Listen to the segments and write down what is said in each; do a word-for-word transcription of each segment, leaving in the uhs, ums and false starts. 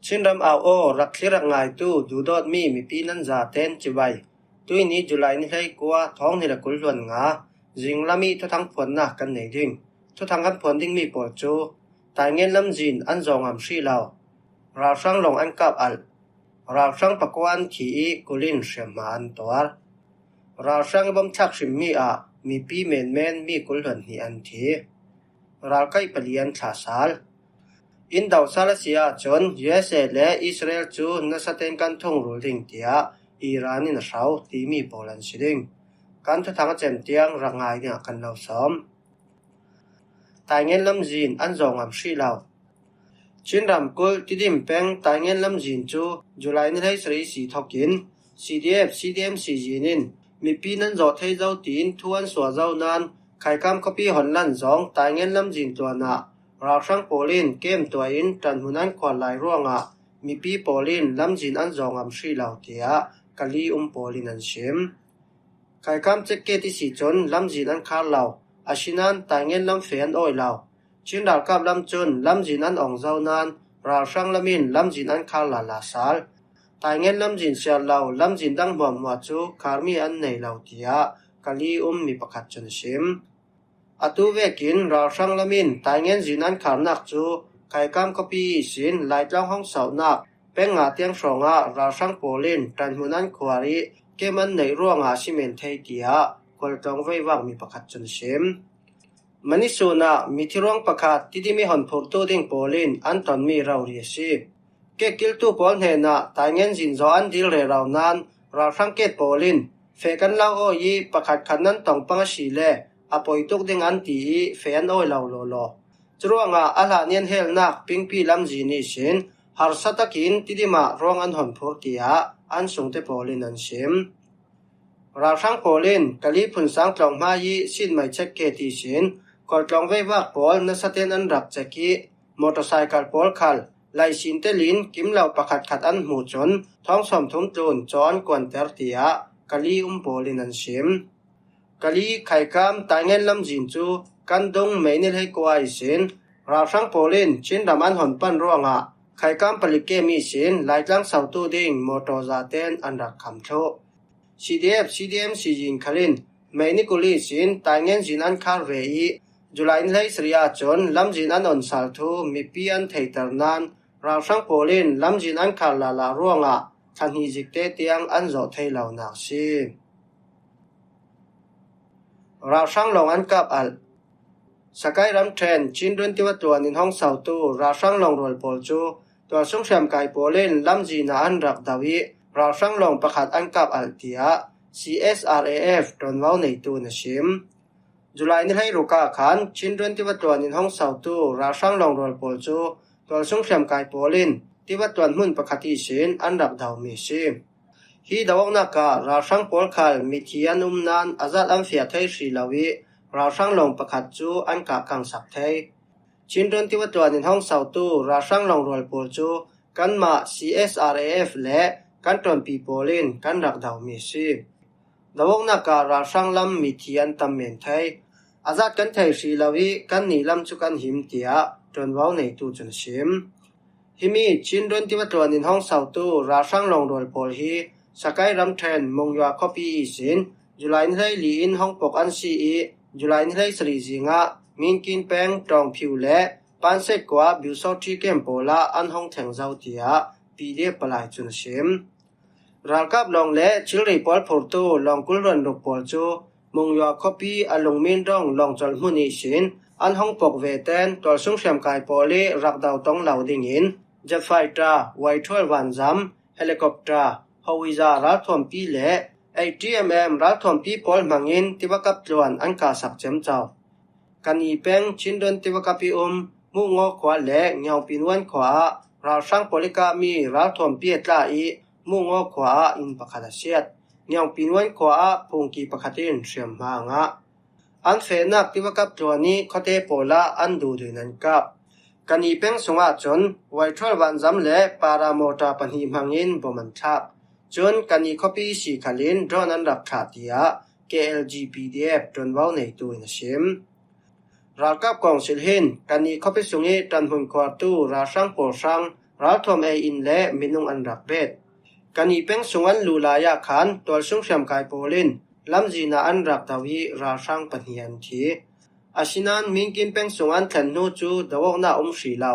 Chinram au aw, rak thli rak ngaitu, duhdawtmi mipi nan zaten cibai. Tuini July ni hleikua, thawng hnih le kul hluan nga, zinglam i thuthang phuannak kan nei ding. Thuthang kan phuan dingmi pawl cu Taingen lamzin an zawngam hrih lo. Ralhrang lawng an kap alh. Ralhrang pakua an thi i kul in hriamhma an tuar. Ralhrang i bomthlak hrimmi ah mipi menmen mi kul hluan hnih an thi. Ralkaih pali an thlah sal. In do sal a si ahcun U S A le Israel cu nasa tein kan thungrul ding tiah Iran in a hro timi pawl an si ding. Kan thuthang a cem tiang rak ngai dingah kan lo sawm. Taingen lamzin an zawngam hrih lo. Chin ramkulh Tidim peng Taingen lamzin cu July ni hleisarih si thokin C D F, C D M si zin in mipi nan zawh thei zo tiin thu an suah zo nain Khaikam khuapi honlan zong Taingen lamzin tluan ah ralhrang pawl in kem tuah in ṭanhmun an khuar lai ruangah mipi pawl in lamzin an zawngam hrih lo tiah kali um pawl in an sim. Khaikam check gate i si cun lamzin an khar lo, asinain Taingen lam feh an awi lo. Chin ralkap lam cun lamzin an ong zo nain ralhrang lam in lamzin an khar lala sal. Taingen lamzin siar lo lamzin dang hmuahhmuah cu kharmi an nei lo tiah kali um mi pakhat cun a sim. Atu vekin ralhrang lam in Taingen zin an kharnak cu Khaikam khuapi ihsin Laitlang hong sauhnak peng nga tiang hrawngah ralhrang pawl in ṭanhmun an khuar i kem an neih ruangah a si men thei tiah khualtlawng veivak mi pakhat cun a sim. Manisun ah mithi ruang pakhat Tidim i honphurtu ding pawl in an tonmi rori a si. Kek kiltu pawl hnenah Taingen zin zawh an dil rero nain ralhrang ket pawl in feh kan lo awi i pakhat khat nan tong pang a si le a poi tuk ding an ti i feh an awi lo lawlaw. Curuangah a hlan i an helnak Pingpi lamzin ihsin harsa takin Tidim ah ruang an honphur tiah an sungte pawl in an sim. Ralhrang pawl in kali phunsang tlawng hmai i sinmai check gate ihsin khualtlawng veivak pawl nasa tein an rak check i motorcycle pawl khal laisin telin kim lo pakhat khat an hmuh cun thawng sawmthum tlun caw an kuanter tiah kali um pawl in an sim. Kali Khaikam Taingen lamzin cu kan dung May ni hleikua ihsin ralhrang pawl in Chin ram an hon pan ruangah Khaikam palik kem ihsin Laitlang sautu ding motor zaten an rak kham thluh. C D F, C D M si zin khal in May ni kul ihsin Taingen zin an khar ve i July ni hleisarih ahcun lamzin an on sal thu mipi an theihter nain ralhrang pawl in lamzin an khar lala ruangah thla hnih zikte tiang an zawh thei lonak a si. Ralhrang lawng an kap alh. Sakai ramṭhen Chin Run tiva tluan in hong sautu ralhrang lawng rual pawl cu tualsung hriamkai pawl in lamzin ah an rak do i ralhrang lawng pakhat an kap alh tiah C S R A F ṭuanvo neitu in a sim. July ni hleiruk ah khan Chin Run tiva tluan in hong sautu ralhrang lawng rual pawl cu tualsung hriamkai pawl in tiva tluan hmun pakhat ihsin an rak domi a si. Hi do awknak ah ralhrang pawl khal mithi an um nain a zat an fiah thei hrih lo i ralhrang lawng pakhat cu an kah kangsak thei. Chin Run tiva tluan in hong sautu ralhrang lawng rual pawl cu kanmah C S R A F le kan ṭuanpi pawl in kan rak domi a si. Do awknak ah ralhrang lam mithi an tam men thei. A zat kan thei hrih lo i kannih lam cu kan him tiah ṭuanvo neitu cun a sim. Himi Chin Run tiva tluan in hong sautu ralhrang lawng rual pawl hi Sakai ramṭhen Mungyua khuapi ihsin July ni hleili in hong pok an si i July ni hleisarih zingah Minkin peng Ṭawngphiu le Panset khua Biusawṭhi kem pawl ah an hong thleng zo tiah P D F palai cun a sim. Ralkap lawng le thilri pawl phurtu lawng kul ruanruk pawl cu Mungyua khuapi a Lungmin rawng lawngcolh hmun ihsin an hong pok ve ten tualsung hriamkai pawl i rak do tong lo dingin jet fighter, Y twelve vanzam, helicopter, howitzer ralthuampi le eighty mm ralthuampi pawl hmangin tiva kap tluan an kahsak ciamco. Kani peng Chin Run tiva kap i um Muhngaw khua le Ngiaungpin Wan khua ah ralhrang pawl i kahmi ralthuampi a tla i Muhngaw khua ah inn pakhat a siat. Ngiaungpin Wan khua ah phungki pakhat in hriamhma a ngah. An fehnak tiva kap tluan i khuate pawl ah an duhduh in an kap. Kani peng sungah cun Y twelve vanzam le paramotor pahnih hmangin bom an thlak. Cun Kani khuapi si khal in drone an rak thlah tiah K L G P D F ṭuanvo neitu in a sim. Ralkap kawngsil hin Kani khuapi sung i ṭanhmun khuartu ralhrang pawl hrang ralthuam ei in le minung an rak bet. Kani peng sung an luh lai ah khan tualsung hriamkai pawl in lamzin ah an rak do ih ralhrang pahnih an thi. Asinain Minkin peng sung an thlen hnu cu do awknak um hrih lo.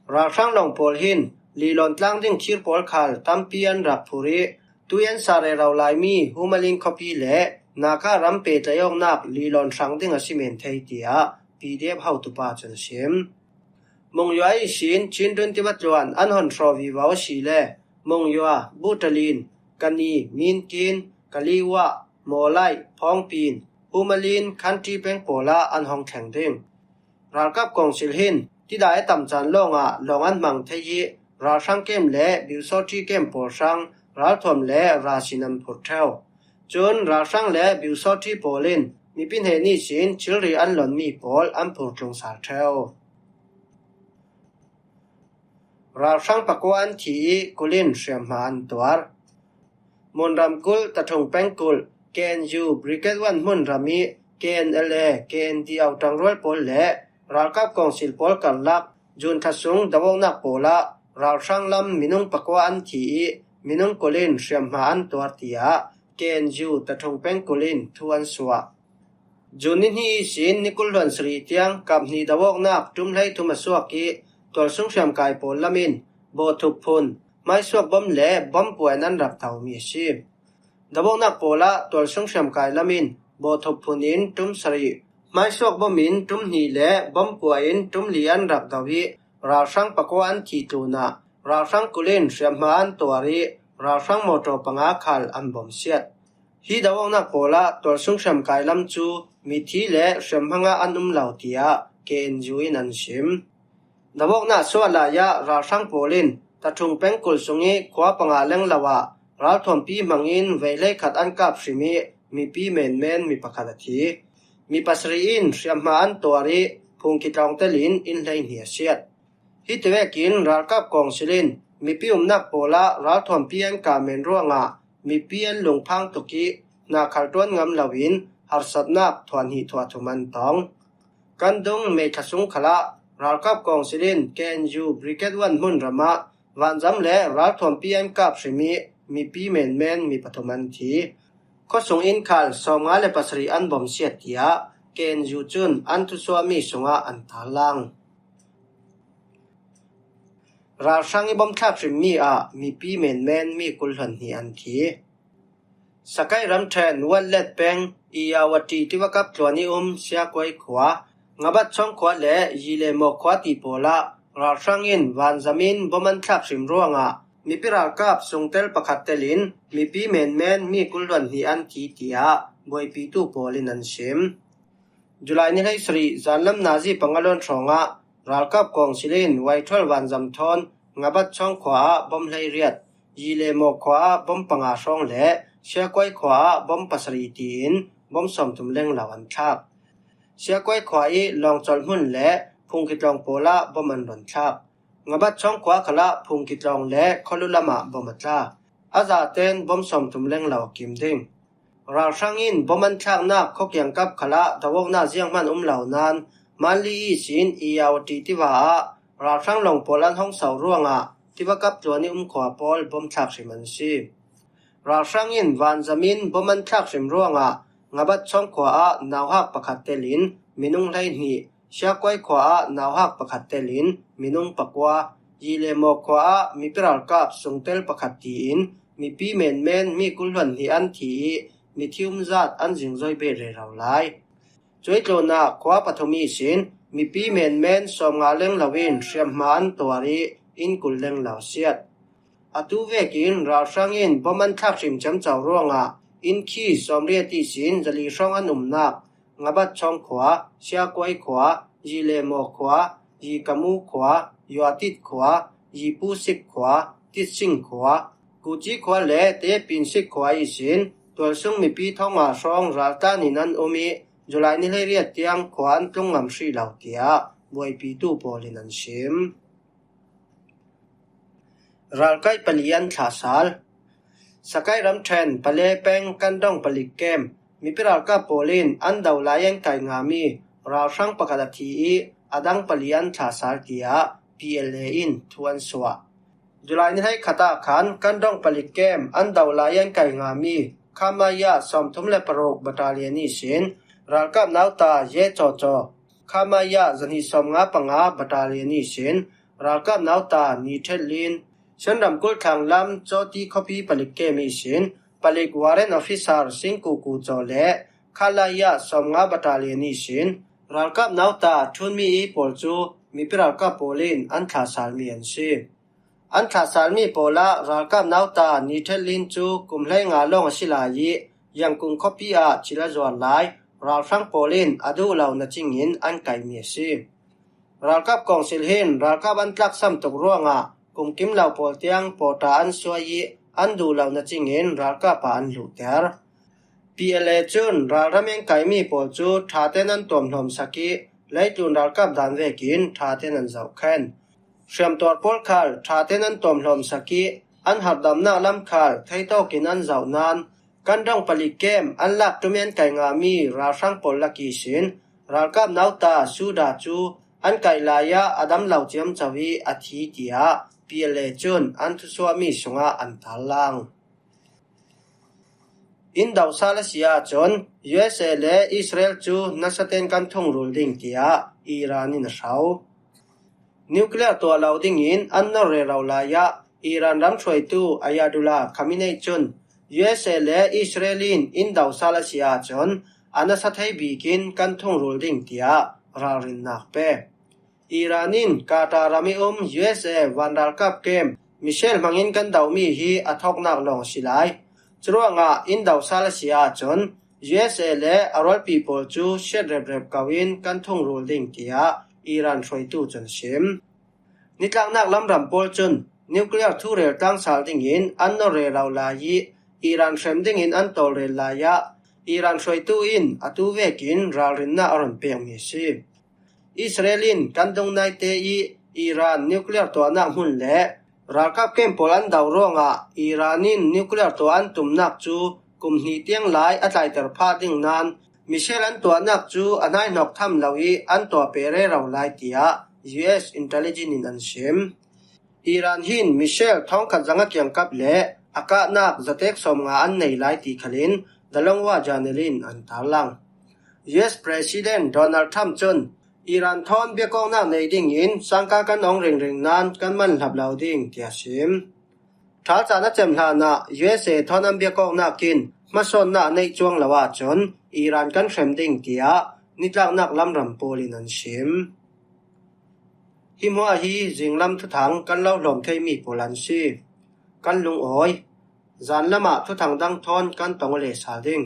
Ralhrang lawng pawl hin lilawn tlang ding thir pawl khal tampi an rak phurh ih, tui an sah rero laimi Humalin khuapi le Naka ram pehtlaih awknak lilawn hrang ding a si men thei, tiah P D F hotupa cun a sim. Monywa ihsin Chin Dun tiva tluan an hon hrawh vivo a si le Monywa, Butalin, Kani, Minkin, Kaliwa, Mawlai, Phawngpin, Humalin, Khanti peng pawl ah an hong thleng ding. Ralkap kawngsil hin tidai a tam caan lawngah lawng an hmang thei ih, ralhrang kem le biusawṭhi kem pawl hrang ralthuam le rasin an phurh ṭheu. Cun ralhrang le biusawṭhi pawl in mipi hnen ihsin thilri an lonmi pawl an phurh tlung sal ṭheu. Ralhrang pakua an thi ih kul in hriamhma an tuar. Munram kulh, Tathung peng kulh, K N U Brigade One hmunram ih K N L A, K N D O ṭangrual pawl le ralkap kawngsil pawl karlak June thla sung do awknak pawl ah ralhrang lam minung pakua an thi ih minung kul in hriamhma an tuar, tiah K N U Tathung peng kulh in thu an suah. June ni hnih ihsin ni kul hluan sarih tiang kap hnih do awknak ṭum hleithum a suak ih tualsung hriamkai pawl lam in bawhthup phun, hmaisuak bom le bom pua in an rak domi a si. Do awknak pawl ah tualsung hriamkai lam in bawhthup phun in ṭum sarih, hmaisuak bom in ṭum hnih le bom pua in ṭum li an rak do ih ralhrang pakua an thih tlunah ralhrang kul in hriamhma an tuar ih ralhrang mawṭaw panga khal an bawmsiat. Hi do awknak pawl ah tualsung hriamkai lam cu mithi le hriamhma ngah an um lo, tiah K N U in an sim. Do awknak suah lai ah ralhrang pawl in Tathung peng kulh sung ih khua panga lenglo ah ralthuampi hmang in vei hleikhat an kap hrim ih mipi menmen mi pakhat a thi. Mi pasarih in hriamhma an tuar ih phungki tlawng tel in inn hleihnih a siat. Hiti vekin ralkap kawngsil in mipi umnak pawl ah ralthuampi an kah men ruangah mipi an lungphang tuk ih hna khal ṭuan ngam loin harsatnak thuah hnih thuah thum an tong. Kan dung May thla sung khalah ralkap kawngsil in K N U Brigade One hmunram ah vanzam le ralthuampi an kap hrim ih mipi menmen mi pathum an thi. Khuasung inn khal sawmnga le pasarih an bawmsiat, tiah K N U cun an thusuahmi sungah an tarlang. Ralhrang ih bom thlak hrimmi ah mipi menmen mi kul hluan hnih an thi. Sakai ramṭhen Wanlet peng Iyawati tiva kap tluan ih um Siakuai khua, Ngabat Chawng khua le Yilemaw khua ti pawl ah ralhrang in vanzam in bom an thlak hrim ruangah mipi ralkap sungtel pakhat tel in mipi menmen mi kul hluan hnih an thi, tiah buaipitu pawl in an sim. July ni hleisarih zanlam nazi panga lawn hrawngah ralkap kawngsil in Waithual vanzam thawn Ngabat Chawng khua ah bom hleiriat, Yilemaw khua ah bom panga hrawng le Siakuai khua ah bom pasarih tiin bom sawmthum lenglo an thlak. Siakuai khua ih lawngcolh hmun le phungki tlawng pawl ah bom an run thlak. Ngabat Chawng khua khalah phungki tlawng le khualu lamah bom a tla. A zaten bom sawmthum lenglo a kim ding. Ralhrang in bom an thlaknak khua kiangkap khalah do awknak zianghman um lo nain Manli ihsin Iyawati tiva ah ralhrang lawng pawl an hong sauh ruangah tiva kap tluan ih um khua pawl bom thlak hrim an si. Ralhrang in vanzam in bom an thlak hrim ruangah Ngabat Chawng khua ah nauhak pakhat tel in minung hleihnih, Siakuai khua ah nauhak pakhat tel in minung pakua, Yilemaw khua ah mipi ralkap sungtel pakhat tiin mipi menmen mi kul hluan hnih an thi ih mithi umzat an zingzoi bet rero lai. Cuih tlunah khua pathum ihsin mipi menmen sawmnga lenglo in hriamhma an tuar ih inn kul lenglo siat. Atu vekin ralhrang in bom an thlak hrim ciamco ruangah inn khi sawmriat ihsin zali hrawng an umnak Ngabat Chawng khua, Siakuai khua, Yilemaw khua, Yikamu khua, Yuatit khua, Yipusik khua, Titsing khua, Kuci khua le Tepinsik khua ihsin tualsung mipi thonga hrawng raltlan in an um ih July ni hleiriat tiang khua an tlung ngam hrih lo, tiah buaipitu pawl in an sim. Ralkai pali an thlah sal. Sakai ramṭhen Pale peng Kandong palik kem mipi ralkap pawl in an do lai an kai ngami ralhrang pakhat a thi ih a dang pali an thlah sal, tiah P L A in thu an suah. July ni hleikhat ah khan kan dong palik kem an do lai an kai ngami Khamaya sawmthum le paruk battalion ihsin ralkap nauta Ye Caw Caw, Khamaya zahnih sawmnga panga battalion ihsin ralkap nauta Ni Thet Lin, Shan ramkulh thlang lam Cawti khuapi palik kem ihsin palik warrant officer Sing Ku Ku Caw le Khalaya sawmnga battalion ihsin ralkap nauta Thun Mi I pawl cu mipi ralkap pawl in an thlasalmi an si. An thlasalmi pawl ah ralkap nauta Ni Thet Lin cu kum hleinga lawng a si lai ih Yangkung khuapi ah cil a zuar lai ralhrang pawl in a duh lo na cingin an kaihmi a si. Ralkap kawngsil hin ralkap an tlaksam tuk ruangah kumkim lo pawl tiang pawta an suai ih an duh lo na cingin ralkap ah an luhter. P L A cun ralram in kaimi pawl cu ṭhaten an tuamhlawmsak ih leitlun ralkap dan vekin ṭhaten an zohkhen. Hriamtuar pawl khal ṭhaten an tuamhlawmsak ih an harhdamnak lam khal theitawkin an zoh nain kan dong palik kem an lak ṭum in an kai ngami ralhrang pawl lak ihsin ralkap nauta Suda cu an kaih lai ah a dam lo ciamco ih a thi, tiah P L A cun an thusuahmi sungah an tarlang. Inn do sal a si ahcun U S A le Israel cu nasaten kan thungrul ding, tiah Iran in a hro. Nuclear tuah lo dingin an nor rero lai ah Iran ram hruaitu Ayatollah Khamenei cun U S A le Israel in inn do sal a si ahcun a nasa thei bikin kan thungrul ding, tiah ralrinnak pe. Iran in Qatar ram ih um U S A vanralkap kem missile hmangin kan domi hi a thawknak lawng a si lai. Curuangah inn do sal a si ahcun U S A le a rualpi pawl cu siat reprep ko in kan thungrul ding, tiah Iran hruaitu cun a sim. Nitlaknak lamram pawl cun nuclear thu rel tlang sal dingin an nor rero lai ih Iran hrem dingin an tawlrel lai ah Iran hruaitu in atu vekin ralrinnak a run pekmi a si. Israel in kan dung naite ih Iran nuclear tuahnak hmun le ralkap kem pawl an do ruangah Iran in nuclear tuah an tumnak cu kum hnih tiang lai a tlaiter phah ding nain missile an tuahnak cu a hnaihnawk tham lo ih an tuah pe rero lai, tiah U S intelligence in an sim. Iran hin missile thawngkhat zanga kiangkap le a kahnak zatek sawmnga an nei lai ti khalin The Longwa Journal in an tarlang. U S President Donald Trump cun Iran thawn biakawknak nei dingin sangka kan ong ringring nain kan man hlap lo ding, tiah sim. Ṭhalcaan a cem hlanah U S A thawn an biakawknak in hmasawnnak a neih cuang lo ahcun Iran kan hrem ding, tiah nitlaknak lamram pawl in an sim. Hi hmuah hi zinglam thuthang kan lo hlawm theimi pawl an si. Kan lungawi. Zanlam ah thuthang dang thawn kan tong aw le sal ding.